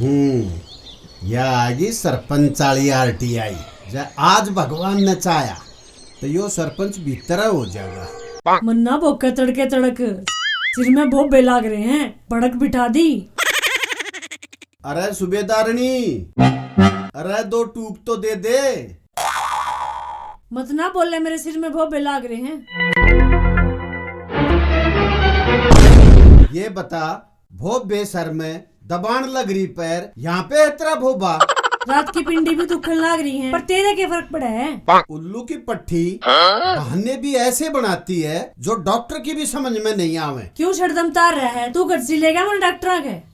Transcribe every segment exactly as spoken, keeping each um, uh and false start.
हम्म, या आगी सरपंच आली आरटीआई। जै आज भगवान ने चाह्या, तो यो सरपंच भीतर हो जाएगा। मन्ना भोके तड़के तड़क, सिर में भोबे लाग रहे हैं, भड़क बिठा दी। अरे सूबेदारनी, अरे दो टूक तो दे दे। मत ना बोले, मेरे सिर में भोबे लाग रहे हैं। ये बता, भोबे सर में दबाण लग रही पैर, यहाँ पे है तेरा भोबा। रात की पिंडी भी दुखन लाग रही है, पर तेरे के फर्क पड़ा है? उल्लू की पट्टी बहाने भी ऐसे बनाती है जो डॉक्टर की भी समझ में नहीं आवे। क्यों छड़दम तार रहा है तू? घर से लेगा मन डॉक्टर के।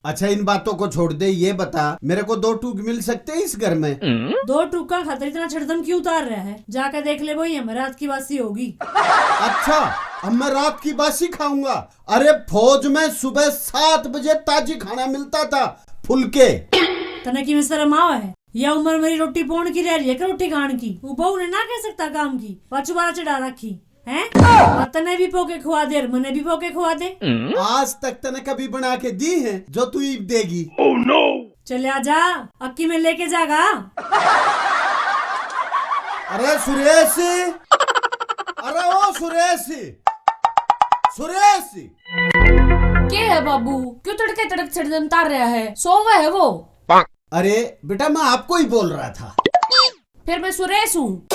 अच्छा, इन बातों को छोड़ दे, ये बता, मेरे को दो टूक मिल सकते हैं इस घर में? दो टूका खातर इतना छड़दम क्यों उतार रहा है? जाकर देख ले, वही हमें रात की बासी होगी। अच्छा, अब मैं रात की बासी खाऊंगा? अरे, फौज में सुबह सात बजे ताजी खाना मिलता था, फुलके। तने की में शर्म आवे है? या उम्र मेरी रोटी पोण की रह रही है कि रोटी खाण की? वो बहू ने ना कह सकता काम की, पाछू बारा चढ़ा रखी। हैं? और तने भी पोके खुआ दे और मने भी पोके खुआ दे। आज तक तने कभी बना के दी है जो तू ईब देगी? चले आ जा, अक्की में लेके जागा। अरे सुरेश, अरे ओ सुरेश, सुरेश। के है बाबू, क्यों तड़के तड़क छड़दम तार रहा है? सोवे है वो। अरे बेटा, मैं आपको ही बोल रहा था। फिर मैं सुरेश हूँ।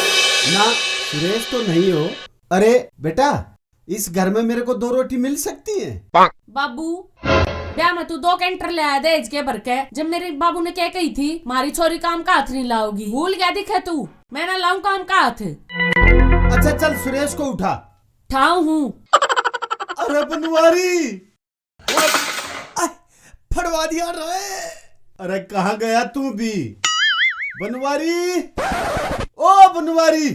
ना, सुरेश तो नहीं हो। अरे बेटा, इस घर में मेरे को दो रोटी मिल सकती है? बाबू, ब्याह में तू दो कैंटर ले आया दहेज के भर के। जब मेरे बाबू ने क्या कही थी, "मारी छोरी काम का हाथ नहीं लाओगी", भूल गया दिखे तू। मैं ना लाऊं काम का हाथ। अच्छा चल, सुरेश को उठा। ठाऊ हूँ। अरे बनवारी, आ, फड़वा दिया रे। अरे कहाँ गया तू भी? बनवारी, ओ बनवारी।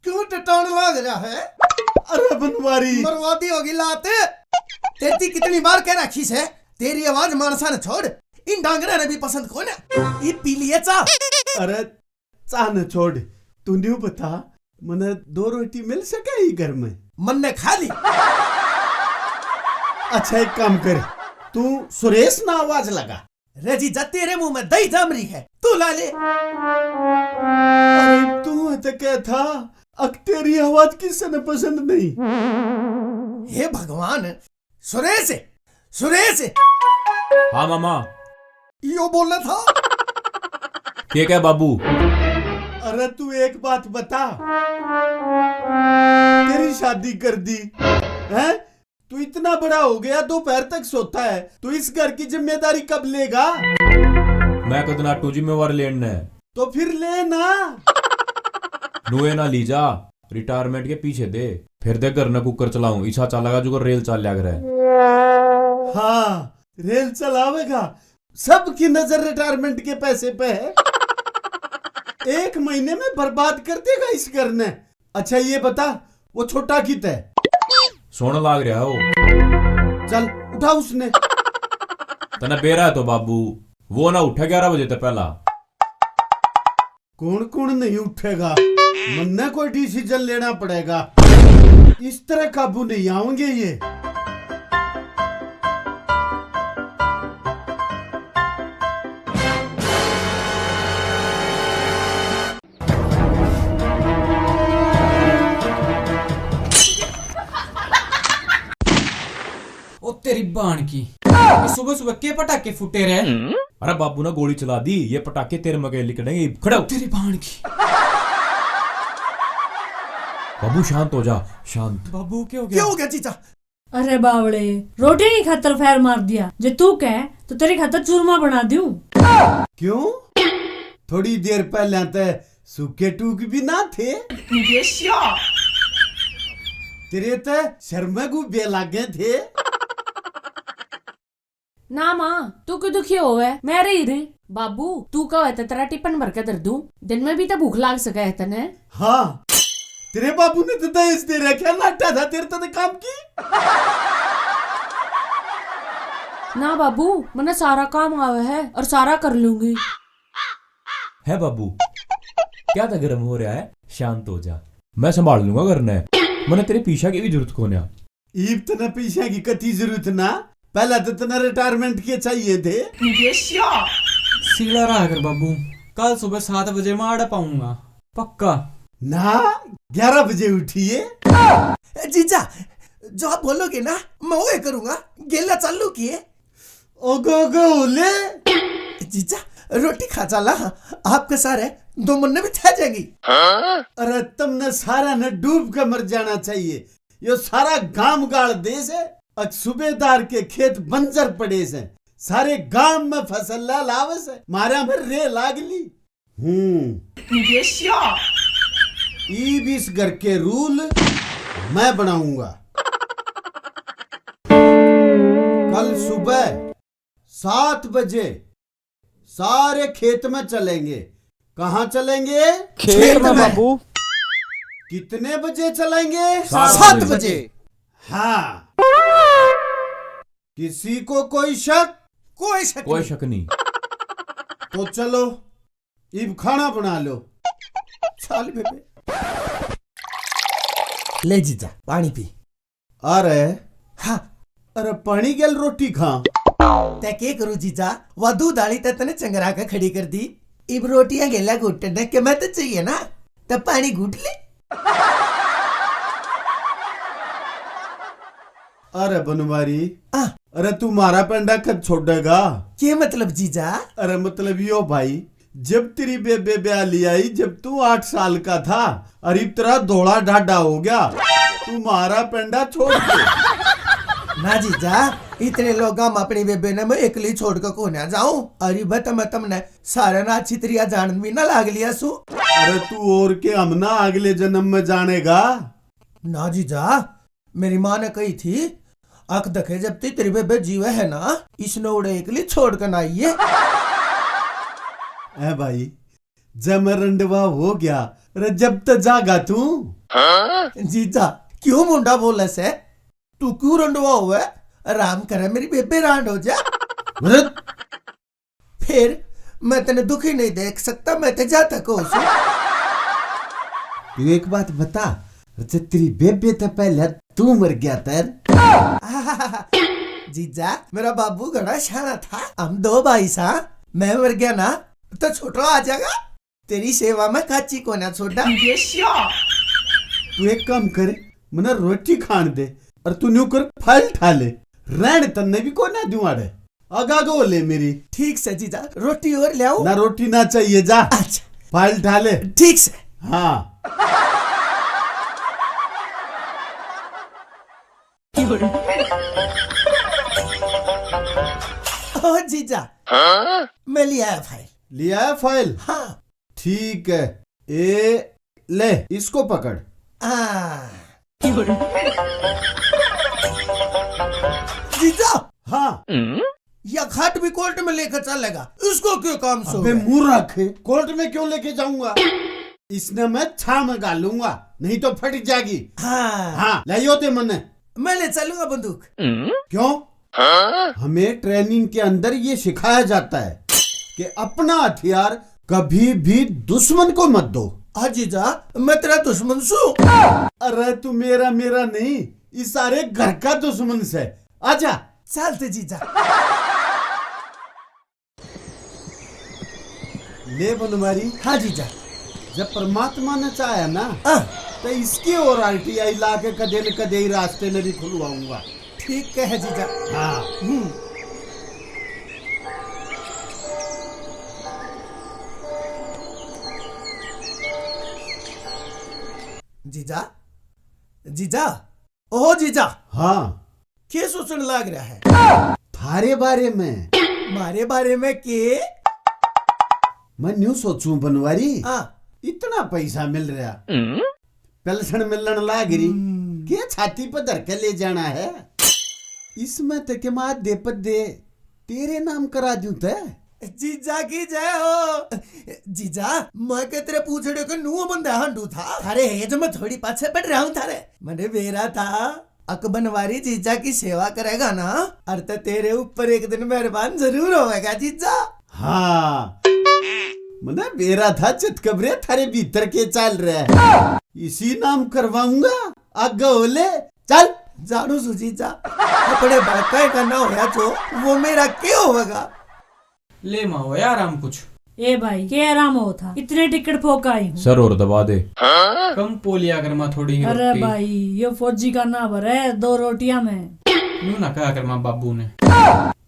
क्यों टटान लाग रहा है? अरे बनवारी। मरवा दी होगी लात। तेरी कितनी बार कह रखी से, तेरी आवाज मानसा ने छोड़, इन डांगरा ने भी पसंद कोन्या। ये पी लिए चा। अरे चा ने छोड़, तू न्यू बता, मने दो रोटी मिल सके ही घर में? मन ने खा ली। अच्छा एक काम कर, तू सुरेश ना आवाज लगा। रे जीजा, तेरे मुंह में दही जम रही है, तू ला ले। अरे तू तो कह था, अक तेरी आवाज किसी ने पसंद नहीं। हे भगवान, सुरेश, सुरेश। हाँ मामा। यो बोलना था। के क्या बाबू? अरे तू एक बात बता, तेरी शादी कर दी, हैं? तू इतना बड़ा हो गया, दोपहर तक सोता है, तू इस घर की जिम्मेदारी कब लेगा? मैं कद नाटू जिम्मेवार लेने। तो फिर ले ना। नुए ना ली जा, रिटायरमेंट के पीछे दे, फिर दे घर न कुकर चलाऊं, इसा चालेगा जो रेल चाल लिया करे। हाँ, रेल चलावेगा, सबकी नजर रिटायरमेंट के पैसे पे है। एक महीने में बर्बाद कर देगा इस घर ने। अच्छा ये बता, वो छोटा कित है? सोण लाग रहा हो। चल उठा उसने। तने बेरा है तो बाबू, वो ना उठे ग्यारह बजे तक पहला। कौन कौन नहीं उठेगा, मन्ने कोई डिसीजन लेना पड़ेगा। इस तरह काबू नहीं आवेंगे ये। ओ तेरी बाण की, ये सुबह सुबह के पटाखे फूटे रहे? अरे बाबू ने गोली चला दी, ये पटाखे तेरे मगे लिकड़ेंगे। खड़ा हो। तेरी बाण की। बाबू शांत हो जा, शांत। बाबू क्या हो गया? क्या हो गया जीजा? अरे बावले, रोटी की खातर फैर मार दिया, जे तू कह तो तेरी खातर चूरमा बना दूं। क्यों? थोड़ी देर पहले ते सूखे टूक भी ना थे। तेरे ते शर्मा गुब्बे लागे थे। ना माँ, तू क्यों दुखी होवे? मैं रही रे। बाबू, तू कहे तो तेरा टिफिन भर के धर दूं। दिन में भी तो भूख लाग सके है तने। हाँ, तेरे बाबू ने तो दहेज दे रखा, लाटा था तेरे तो काम की। ना बाबू, मने सारा काम आवे है और सारा कर लूंगी। है बाबू, क्या था गर्म हो रहा है? शांत हो जा, मैं संभाल लूंगा घर ने। मने तेरे पीछा की भी जरूरत कोन्या। ईब तने पीछा की कती जरूरत ना, पहले तो तने रिटायरमेंट के चाहिए थे। सीला रहा कर बाबू, कल सुबह सात बजे मैं आड़े पाऊंगा, पक्का। ना, ग्यारह बजे उठिए। जीजा, जो आप बोलोगे ना, मैं वो करूंगा। गेला चालू किए। ओगो ओगो ओले। जीजा, रोटी खा चाला, आपके सारे दो मन्ने भी छा जाएगी। अरे, तुमने सारा ने डूब के मर जाना चाहिए। यो सारा गांव गाल देश है, अक सूबेदार के खेत बंजर पड़े से, सारे गांव में फसल ला लावे से, मारा में रे लागली। हम्म। ईब इस घर के रूल मैं बनाऊंगा। कल सुबह सात बजे सारे खेत में चलेंगे। कहाँ चलेंगे? खेत में, बाबू। कितने बजे चलेंगे? सात बजे। हाँ। किसी को कोई शक? कोई शक कोई नहीं। शक नहीं। तो चलो, इब खाना बना लो। चल बेबे। ले जीजा, पानी पी। अरे। हाँ। अरे, पानी गेल रोटी खा। तै के करूँ जीजा, वा दूध आली तै तने चंगरा के खड़ी कर दी। इब रोटियां गेला घुटने के मैं तो चाहिए ना, तो पानी घुट ले। अरे बनवारी, आ। अरे तू मारा पेंडा कद छोड़ेगा? के मतलब जीजा? अरे मतलब यो भाई, जब तेरी बेबे ब्याह ले आई, जब तू आठ साल का था, और इब तेरा धोला ढाडा हो गया, तू मारा पेंडा छोड़ दे। ना जीजा, इतने लोग हम अपनी बेबे ने मैं एकली छोड़ के कोन्या जाऊं। अरे बत मैं तमने सारे ना अच्छी तरिया जान भी ना लाग लिया सू। अरे तू और के हम ना अगले जन्म में जानेगा। ना जीजा, मेरी माँ ने कही थी, अक दखे जब ती तेरी बेबे जीवे है ना, इसने उड़े एकली छोड़ के ना आइए। ए भाई, जब मैं रंडवा हो गया, रे जब तो जागा तू। जीजा, क्यों मुंडा बोले से? तू क्यों रंडवा होवे? आराम करे, मेरी बेबे रांड हो जा। अरे फिर मैं तने दुखी नहीं देख सकता, मैं ते जाता को सू। तू एक बात बता, जब तेरी बेबे ते पहले तू मर गया तर? जीजा, मेरा बाबू घणा शाना था। हम दो भाई सा, मैं मर गया ना तो छोटा आ जाएगा। तेरी सेवा में काची कोना छोड़ा। तू एक काम कर, मने रोटी खान दे और तू न्यू कर फाइल ठा ले, रहन तन्ने भी कोना दूं आड़े। आगा गो ले मेरी। ठीक से जीजा, रोटी और ले आओ। ना, रोटी ना चाहिए, जा। अच्छा। फाइल ठा ले। ठीक से। हाँ। ओ जीजा, हाँ? मैं ले आया फाइल। ले आया फाइल? हाँ। ठीक है, ए ले, इसको पकड़। हाँ। जीजा। हाँ। या खाट भी कोर्ट में लेकर चलेगा, इसको क्यों काम सो अबे है? मुंह रख, कोर्ट में क्यों लेके जाऊंगा? इसने मैं छाह में घालूंगा, नहीं तो फट जाएगी। हाँ। हाँ, ले यो दे मन्ने। मैं ले चलूंगा बंदूक। क्यों? हमें ट्रेनिंग के अंदर ये सिखाया जाता है कि अपना हथियार कभी भी दुश्मन को मत दो। हाँ जीजा, मैं तेरा दुश्मन सू। अरे तू मेरा, मेरा नहीं, इस सारे घर का दुश्मन से। आजा। चलते जीजा। ले बनवारी। हाँ जीजा। जब परमात्मा ने चाहा ना, हाँ। तो इसकी और आरटीआई ला के कदे न कदे ही रास्ते ने भी खुलवाऊंगा। ठीक है जीजा। हाँ। हम्म। जीजा, जीजा, ओहो जीजा। हाँ। के सोचण लाग रहा है? थारे बारे में। मारे बारे में के? मैं न्यू सोचूं बनवारी, हाँ। इतना पैसा मिल रहा, पेंशन मिलण लाग रही, हम्म। के छाती पर धर के ले जाना है? इसमें तो के मार दे पद दे तेरे नाम करा दूं ते। जीजा की जय हो। जीजा, मैं के तेरे पूछड़े के नुआ बंदा हांडू था। अरे हेज में थोड़ी पाछे पड़ रहा हूँ थारे। मने बेरा था, अक बनवारी जीजा की सेवा करेगा ना, अर ते तेरे ऊपर एक दिन मेहरबान जरूर होवेगा जीजा। हाँ, मने बेरा था चितकबरे थारे भीतर के चाल रहा है। इसी नाम करवाऊंगा, आगे हो ले, चल। जानू सु जीजा, अपने भाई का ना होया जो, वो मेरा के होगा? ले माँ, होया आराम कुछ? ए भाई, के आराम हो था? इतने टिकट फोका ही हूँ। सर और दबा दे। कम पो लिया कर माँ, थोड़ी ही अरे रोटी। भाई, यो फौजी का ना भरे दो रोटियां में। यूं ना कहा कर माँ बाबू ने।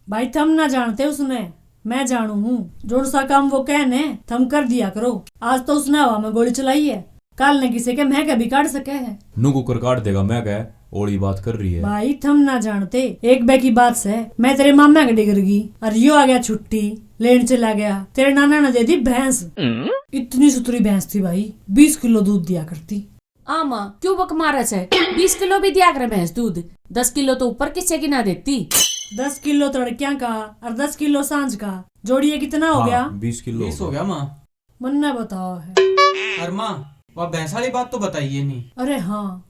भाई, थम ना जानते उसने, मैं जानू हूँ। जोन सा काम वो कह ने, थम कर दिया करो। आज तो उसने हवा में गोली चलाई है, काल ने किसे के मैं के भी काट सके है। नु कुकर काट देगा, मैं कह ओली बात कर रही है। भाई, थम ना जानते, एक बे की बात से, मैं तेरे मामा के डिगर गई और यो आ गया छुट्टी लेन चला गया। तेरे नाना ने दे दी भैंस। इतनी सुथरी भैंस थी भाई, बीस किलो दूध दिया करती। आ माँ, क्यों बक मारे से? बीस किलो भी दिया करे भैंस दूध, दस किलो तो ऊपर किसे की ना देती। दस किलो तड़कियां का और दस किलो सांझ का, जोड़िए कितना हो हाँ, गया? बीस किलो बीस हो गया माँ। मन्ने बताओ है। अरे माँ, वह भैंस वाली बात तो बताइए नहीं। अरे हाँ,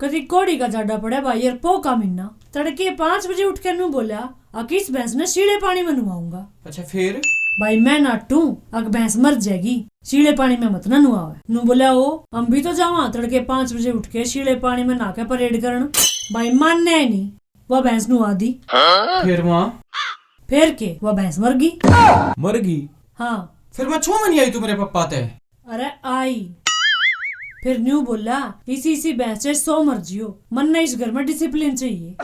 कदी कोड़ी का जाडा पड़ा भाई, यार पो का महीना। तड़के पाँच बजे उठ के नू बोला, आ किस भैंस ने शीले पानी में नुआऊंगा। अच्छा, फिर? भाई मैं नाटू, अक भैंस मर जाएगी, शीले पानी में मत ना नुआवे। नू बोला, ओ हम भी तो जावा तड़के पाँच बजे उठ के शीले पानी में नहा के परेड करण। भाई मानने ही नहीं, वह भैंस नुआ दी। फिर माँ? फिर के, वह भैंस मर गई। मर गई? हाँ। फिर मैं छो में नहीं आई तू मेरे पप्पा ते? अरे आई। फिर न्यू बोला, इसी इसी भैंस से सौ मर जियो, मन्ने इस घर में डिसिप्लिन चाहिए।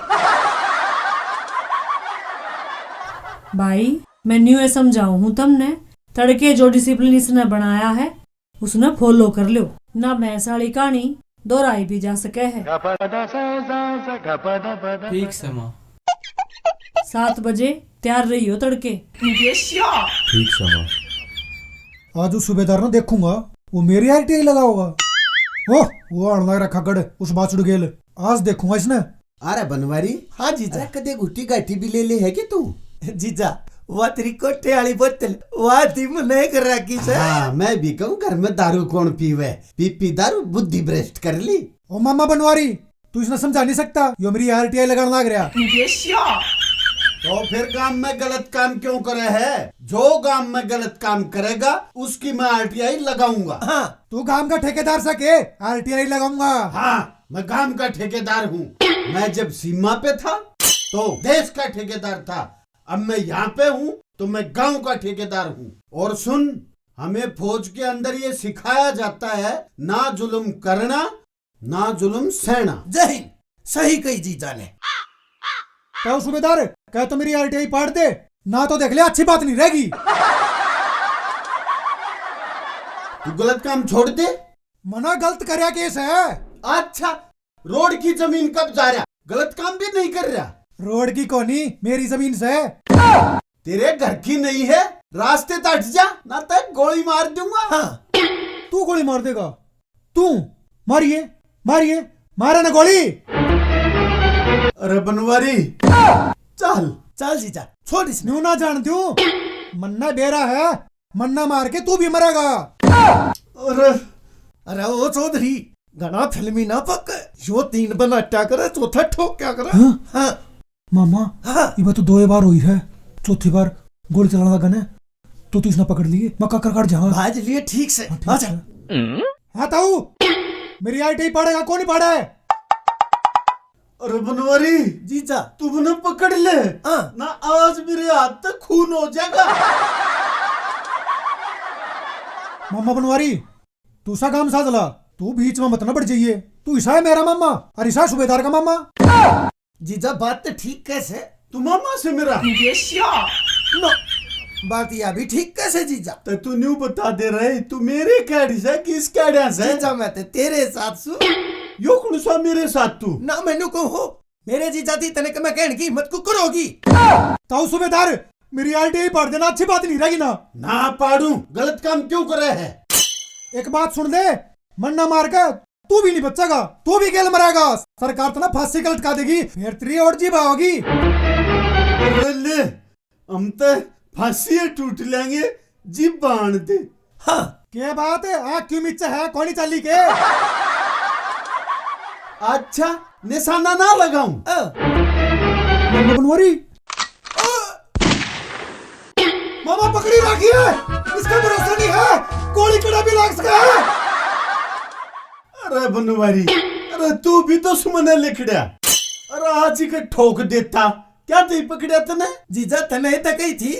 भाई, मैं न्यू ए समझाऊं हूँ तमने, तड़के जो डिसिप्लिन इसने बनाया है, उसने फॉलो कर लो, ना भैंस वाली कहानी दोहराई भी जा सके है। ठीक से माँ। सात बजे तैयार रहियो तड़के। ठीक से माँ। आज उस सूबेदार ने देखूंगा, वो मेरी आरटीआई लगाओगा। ओह, वो आने लग रहा खगड़, उस बाछड़ू गेल। आज देखूंगा इसने। अरे बनवारी। हाँ जीजा। अरे कदे घुट्टी घाटी भी ले ले है कि तू? जीजा, वह तेरी कोठे वाली बोतल, वह दी मने कर रखी से। हाँ, मैं भी कहूँ घर में दारू कौन पीवे? पी पी दारू बुद्धि भ्रष्ट कर ली। ओ मामा बनवारी, तू इसने समझा नहीं सकता, यो मेरी आरटीआई लगाने लाग रहा। तो फिर गांव में गलत काम क्यों करे है? जो गांव में गलत काम करेगा, उसकी मैं आरटीआई लगाऊंगा। हाँ। तू गांव का ठेकेदार से के आरटीआई लगाऊंगा? हाँ, मैं गांव का ठेकेदार हूँ। मैं जब सीमा पे था, तो देश का ठेकेदार था। अब मैं यहाँ पे हूँ, तो मैं गांव का ठेकेदार हूँ। और सुन, हमें फौज के अंदर ये सिखाया जाता है, ना जुल्म करना, ना जुल्म सहना। जय हिंद। सही कही जीजा ने। कहो सूबेदार, कह तो मेरी आरटीआई पाड़ दे, ना तो देख ले, अच्छी बात नहीं रहेगी। तू गलत काम छोड़ दे। मना गलत करया केस है। अच्छा, रोड की जमीन कब जा रहा? गलत काम भी नहीं कर रहा। रोड की कोनी, मेरी जमीन से। तेरे घर की नहीं है, रास्ते तक हट जा, ना तो गोली मार दूंगा। हाँ। तू गोली मार देगा? तू? मारिए, मारिए, मारे ना गोली। अरे बनवारी, चल। चल जीजा, छोड़ इसने। न्यू ना जान दूं, मन्ना बेरा है, मन्ना मार के तू भी मरेगा। अरे, अरे ओ चौधरी, घणा फिल्मी ना पक, यो तीन बनाटा करे, चौथा ठोक क्या करे? हाँ? हाँ। मामा, हाँ। इबा तो दो बार हुई है, चौथी बार गोली चलाने लगा ने, तो तू इसने पकड़ लिए, मैं काकर काट जाऊंगा। भाज लिए ठीक से। हाँ, ठीक आ जा। है। हाँ ताऊ, मेरी आरटीआई पाड़ेगा, कौन नहीं पाड़े? अरे बनवारी, जीजा। तू मने पकड़ ले। हाँ। ना आज मेरे हाथ तक खून हो जाएगा। मामा बनवारी, तू सा काम साझ ला, तू बीच में मत ना बढ़ जाइए। तू ईसा है मेरा मामा और ईसा सूबेदार का मामा। जीजा, बात तो ठीक कैसे? तू मामा से मेरा? ना, बात यह भी ठीक कैसे जीजा? तो तू न्यू बता दे रहे, तू मेरे कह रही से कि इस कह रहा से? जीजा, मैं तो तेरे साथ सू। यो कौन सा मेरे साथ तू? ना, मैनू कहो, मेरे जीजा दी तने के मैं कहने की हिम्मत को करोगी। ताऊ सूबेदार, मेरी आरटीआई पाड़ देना अच्छी बात नहीं रहेगी ना। ना पाड़ू, गलत काम क्यों करे है? एक बात सुन ले, मन्ना मार के तू भी नहीं बचेगा, तू भी गेल मरेगा। सरकार तो ना फांसी का लटका देगी, फिर तेरी और जीभ आओगी। अरे ले, हम तो फांसी टूट लेंगे, जीभ आन दे। हाँ। के बात है, आ क्यों मिच्चा है, कौन ही चाली के? अच्छा, निशाना ना लगाऊं। हाँ। मन्ना बनवारी। मामा पकड़ी राखी है, इसका भरोसा नहीं है, गोली कड़ा भी लाग सका है। अरे बनवारी, अरे तू भी दुश्मन है लिखड़ा। अरे आज ही के ठोक देता। क्या थी पकड़या तने? जीजा, तने ही तो कही थी,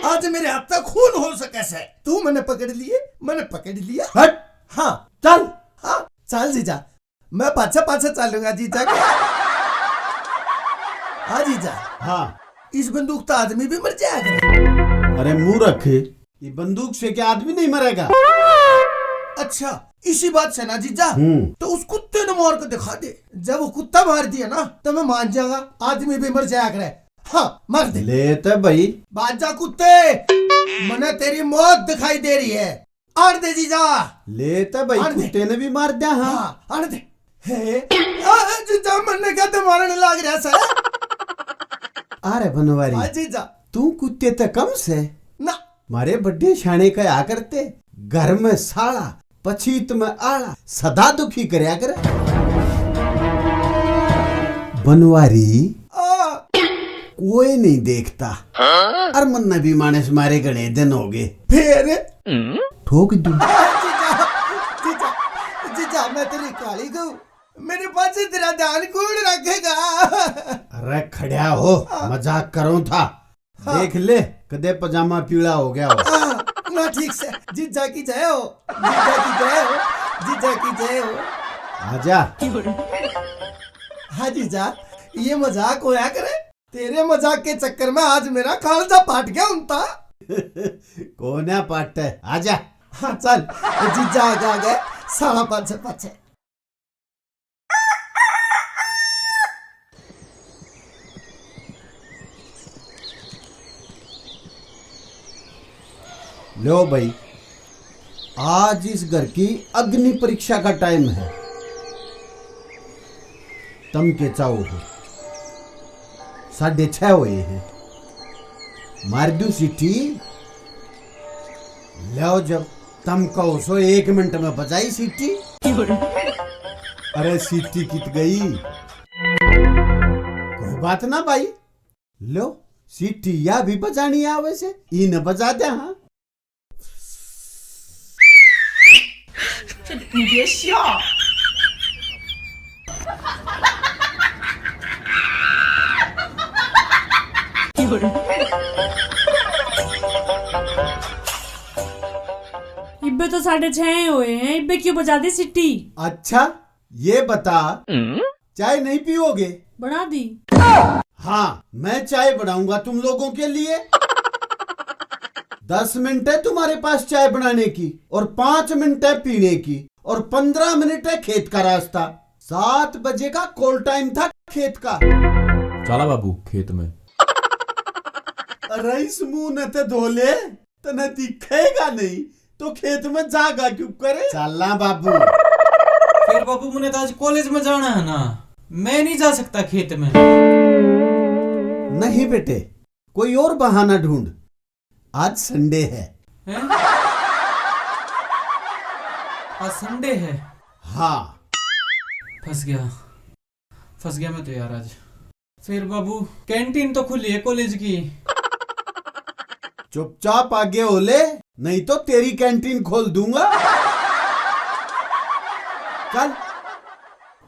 आज मेरे हाथ का खून हो सके से। तू मैंने पकड़ लिए, मैंने पकड़ लिया। हट। हाँ। चल। हाँ, चल जीजा, मैं पाछे पाछे चलूंगा जीजा के। हाँ जीजा। हाँ। इस बंदूक तो आदमी भी मर जाया करे। अरे मूर्ख, ये बंदूक से क्या आदमी नहीं मरेगा? अच्छा, इसी बात से ना जीजा, हम्म। तो उस कुत्ते ने मार के दिखा दे। जब वो कुत्ता मार दिया ना, तो मैं मान जाऊंगा, आदमी भी मर जाया करे। हाँ, मार दे। ले तो भाई। बाजा कुत्ते, मने तेरी मौत दिखाई दे रही है। आन दे जीजा। ले तो भाई, आन दे। कुत्ते ने भी मार दिया। हाँ। हाँ, आन दे। हे, आ, जीजा, मन्ने क्या ते मारने लाग रहा सै? अरे बनवारी, हाँ जीजा। तू कुत्ते ते कम से? ना। मारे बड्डे शाणे कहा करते, घर में साला, पछीत में आला, सदा दुखी करया करे। बनवारी, आ। कोई नहीं देखता। हाँ? अर मन्ने भी मानस मारे घणे दिन हो गए। फिर? ठोक दूं। जीजा, जीजा, जीजा, मैं तेरी काली गऊ। मेरे पाछे तेरा ध्यान कौन रखेगा? अरे खड़ा हो, हाँ। मजाक करूं था। हाँ। देख ले, कदे पजामा पीला हो गया हो। हाँ, ना ठीक से। जीजा की जय हो, जीजा की जय हो, जीजा की जय हो। आजा। हाँ जीजा, ये मजाक होया करे। तेरे मजाक के चक्कर में आज मेरा कालजा पाट गया उनता। कोन्या पाटे, आजा। हाँ चल, जीजा आगे आगे, साला पाछे पाछे। लो भाई, आज इस घर की अग्नि परीक्षा का टाइम है। तम के चाहो हो? साढ़े छह हुए हैं। मार दूं सीटी? लो, जब तम कहो सो, एक मिनट में बजाई सीटी। अरे सीटी कित गई? कोई बात ना भाई, लो, सीटी या भी बजानी आवे से, ई न बजा दे। हाँ। इब्बे तो साढ़े छह ही हुए हैं, इब्बे क्यों बजा दी सीटी? अच्छा, ये बता, हम्म? चाय नहीं पियोगे? बना दी। हाँ, मैं चाय बनाऊंगा तुम लोगों के लिए। दस मिनट है तुम्हारे पास चाय बनाने की, और पाँच मिनट है पीने की, और पन्द्रह मिनट है खेत का रास्ता। सात बजे का कॉल टाइम था खेत का। चला बाबू खेत में। अरे इस मुंह ने ते धो ले। तने दिखेगा नहीं तो खेत में जागा क्यों करे? चलना बाबू। फिर बाबू, मुझे तो आज कॉलेज में जाना है ना, मैं नहीं जा सकता खेत में। नहीं बेटे, कोई और बहाना ढूंढ, आज संडे है। हैं? आज संडे है? हाँ। फंस गया, फंस गया मैं तो यार आज। फिर बाबू, कैंटीन तो खुली है कॉलेज की। चुपचाप आगे हो ले, नहीं तो तेरी कैंटीन खोल दूंगा। चल।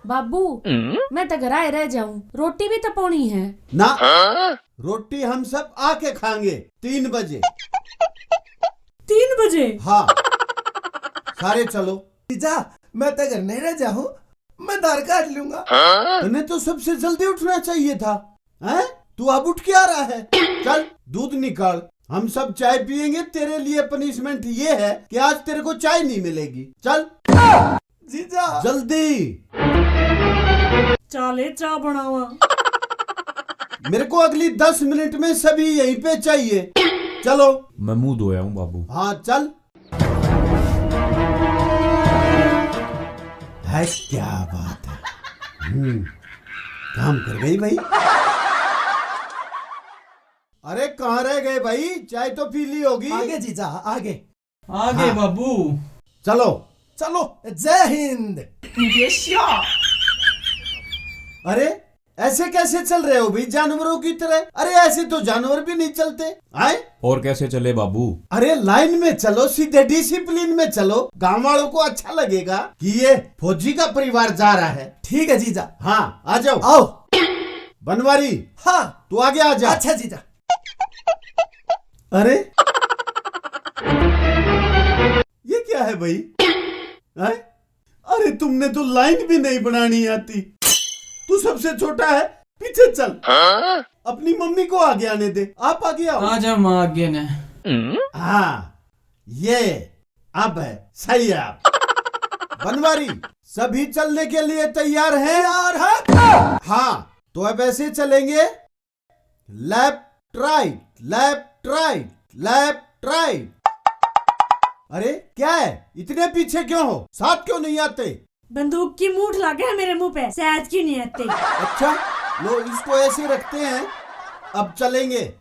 बाबू, हम्म? मैं तो घर आए रह जाऊं, रोटी भी तो पानी है ना। हाँ? रोटी हम सब आके खाएंगे तीन बजे। तीन बजे? हाँ। सारे चलो। जीजा, मैं तो घर नहीं रह जाऊं, मैं धार काट लूंगा। तने तो सबसे जल्दी उठना चाहिए था, हैं? तू अब उठ के आ रहा है। चल, दूध निकाल, हम सब चाय पियेंगे। तेरे लिए पनिशमेंट ये है कि आज तेरे को चाय नहीं मिलेगी। चल। जीजा। जल्दी। चाले चा बनावा। मेरे को अगली दस मिनट में सभी यहीं पे चाहिए। चलो। मैं मुंह धोया हूँ बाबू। हाँ, चल। है, क्या बात है। हम्म, काम कर गई भाई। अरे, कहाँ रह गए भाई? चाय तो पी ली होगी। आगे जीजा, आगे। आगे हाँ। बाबू। चलो। चलो, जय हिंद। अरे, ऐसे कैसे चल रहे हो भाई जानवरों की तरह? अरे, ऐसे तो जानवर भी नहीं चलते। आए? और कैसे चले बाबू? अरे, लाइन में चलो, सीधे डिसिप्लिन में चलो। गांव वालों को अच्छा लगेगा कि ये फौजी का परिवार जा रहा है। ठीक है जीजा। हाँ, आ जाओ। आओ। बनवारी, हाँ। तू आगे आ जा। अच्छा जीजा। अरे, ये क्या है भाई? हैं? अरे, तुमने तो लाइन भी नहीं बनानी आती। तू सबसे छोटा है, पीछे चल। अपनी मम्मी को आगे आने दे, आप आगे आओ। आ जा माँ आगे ने। हाँ, ये अब है, सही है आप। बनवारी, सभी चलने के लिए तैयार हैं? तैयार है। हाँ, तो अब ऐसे चलेंगे, left right, left right, left right. अरे क्या है, इतने पीछे क्यों हो, साथ क्यों नहीं आते? बंदूक की मूठ लागे है मेरे मुंह पे, शायद की नहीं आते। अच्छा, लो इसको ऐसे रखते हैं, अब चलेंगे।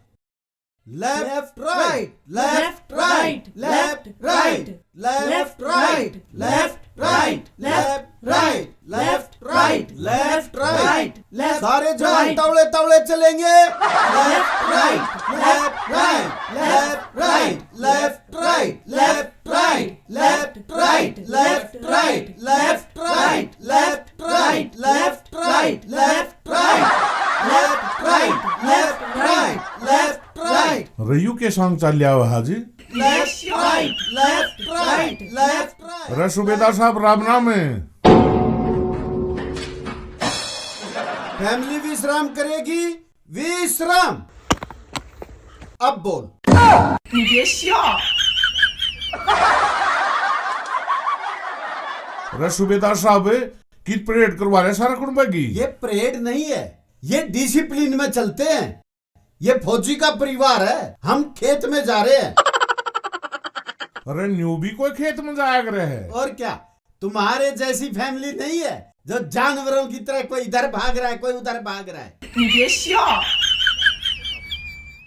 Left right, left right, left right, left right, left right, left right, left right, left right, left right. सारे जवान लेफ्ट। तावड़े तावड़े चलेंगे। Left right, left right, left right, left right, left right, left right, left right, left right, left right, left right, left right, left right, left right, left right. रयू के संग चाल्या हुआ हाजी। Left right, left right, left right. अरे सूबेदार साहब, राम राम है। फैमिली विश्राम करेगी, विश्राम। अब बोल। अरे सूबेदार साहब, की परेड करवा रहे सारा कुंबा की? ये परेड नहीं है, ये डिसिप्लिन में चलते हैं। ये फौजी का परिवार है, हम खेत में जा रहे हैं। अरे न्यू भी कोई खेत में जाया करे है? और क्या, तुम्हारे जैसी फैमिली नहीं है जो जानवरों की तरह कोई इधर भाग रहा है, कोई उधर भाग रहा है।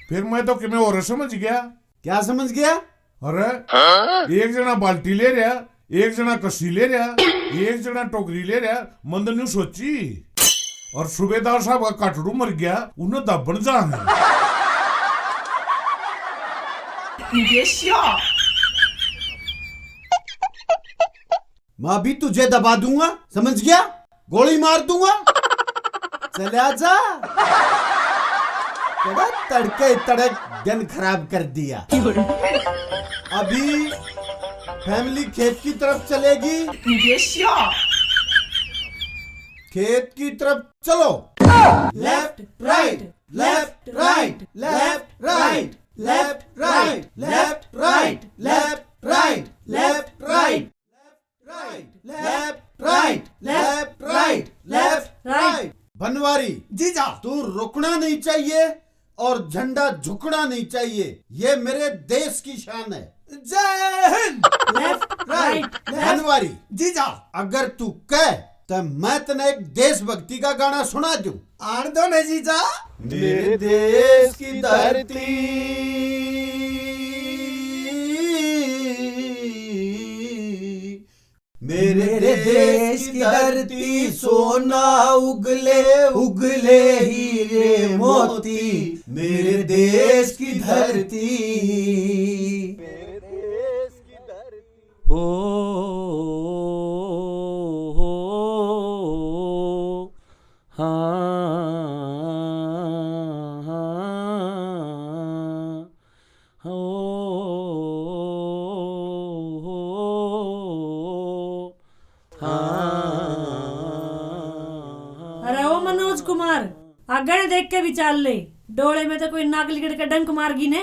फिर मैं तो किमें और समझ गया। क्या समझ गया? अरे, एक जना बाल्टी ले रहा, एक जना कस्सी ले रहा, एक जना टोकरी ले रहा। मन तो न्यू सोची, और सूबेदार साहब का काटड़ू मर गया, उन्हें दाबण जा है। मैं अभी तुझे दबा दूंगा, समझ गया? गोली मार दूंगा। चला जा। बड़ा तड़के तड़क दिन खराब कर दिया। अभी फैमिली खेत की तरफ चलेगी। खेत की तरफ चलो। Left right, left right, left right, left right, left right, left right, left right. Right, left right, left right, left right. Banwari, जीजा। तू रुकना नहीं चाहिए और झंडा झुकना नहीं चाहिए। ये मेरे देश की शान है। जय Hind. Left right, left. Banwari, जीजा। अगर तू कह तो मैं तने एक देशभक्ति का गाना सुना दूं। आन दो ने जीजा। मेरे देश की धरती, मेरे देश की धरती, सोना उगले उगले हीरे मोती, मेरे देश की धरती। हो, हो, हाँ, हाँ, हो, हो, हाँ। अरे ओ मनोज कुमार, आगे ने देख के भी चाल ले। डोले में तो कोई नाक लिकड़ के डंक मार गई ने,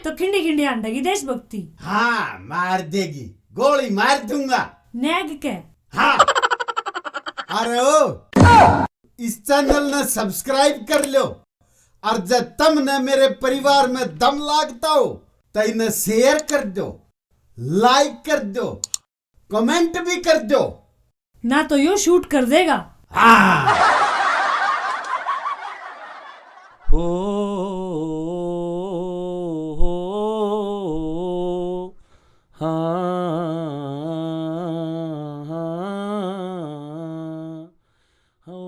तो खिंडी खिंडी हांडेगी देशभक्ति। हाँ, मार देगी, गोली मार दूंगा। नैग के। हाँ। अरे ओ, इस चैनल ने सब्सक्राइब कर लो, और जब तमने मेरे परिवार में दम लागता हो, तो इन्हें शेयर कर दो, लाइक कर दो, कमेंट भी कर दो। ना तो यो शूट कर देगा। हाँ। हो, हो, हाँ, हाँ, हो।